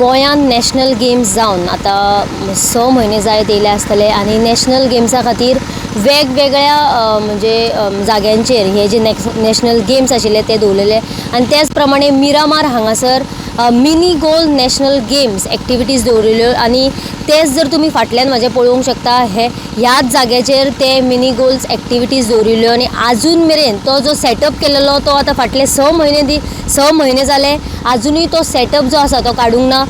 गोंयांत national games जावन आतां 6 म्हयने जायत येयले आसतले आनी नॅशनल गेम्सा खातीर वेगवेगळ्या म्हणजे जाग्यांचेर हे जे नॅशनल गेम्स आशिल्ले ते दवरलेले आनी त्याच प्रमाणे मिरामार हांगासर mini goal national games activities दवरिल्ल्यो आनी तेच जर तुमी फाटल्यान म्हाजे पळोवंक शकता हे ह्याच जाग्याचेर ते मिनी गोल्स एक्टिविटीज दवरिल्ल्यो आनी आजून मेरेन तो जो सेटअप केलेलो तो आतां फाटले 6 म्हयने 6 म्हयने जाले आजुनूय तो सेटअप जो आसा तो काडूंक ना.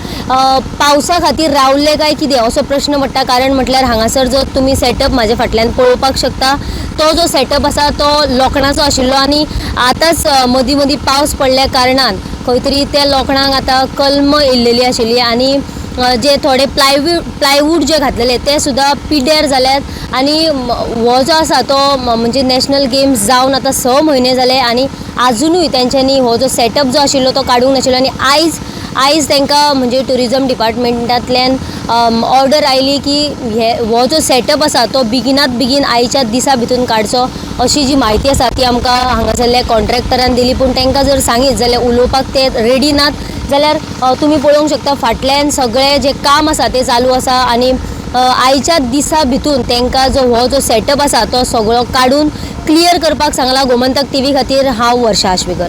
पावसा खातीर रावले काय कितें असो प्रश्न पडटा, कारण म्हटल्यार हांगासर जो तुमी सेटअप म्हाज्या फाटल्यान पळोवपाक शकता तो जो सेटअप आसा तो लोखणाचो आशिल्लो आनी आतांच मदीं मदीं पावस पडल्या कारणान खंय तरी त्या लोखणाक आतां कल्म येयल्लेली आशिल्ली आनी जे थोडे प्लायवूड जे घातलेले ते सुद्दां पिड्ड्यार जाल्यात आनी हो जो आसा तो म्हणजे नॅशनल गेम्स जावन आतां 6 म्हयने जाले आनी आजुनूय तेंच्यांनी हो जो सेटअप जो आशिल्लो तो काडूंक नाशिल्लो आनी आयज तांकां म्हणजे ट्युरिजम डिपार्टमेंटांतल्यान ऑर्डर आयली की हे हो जो सेटअप आसा तो बेगिनात बेगीन आयच्या दिसा भितून काडचो अशी जी म्हायती आसा ती आमकां हांगासरल्या कॉन्ट्रॅक्टरान दिली. पूण तांकां जर सांगीत जाल्यार उलोवपाक ते रेडी नात जाल्यार तुमी पळोवंक शकता फाटल्यान सगळें जें काम आसा तें चालू आसा आनी आयच्या दिसा भितून तांकां जो हो जो सेटअप आसा तो सगळो काडून क्लियर करपाक सांगला. गोमंतक टीव्ही खातीर हांव वर्षा आश्वेकर.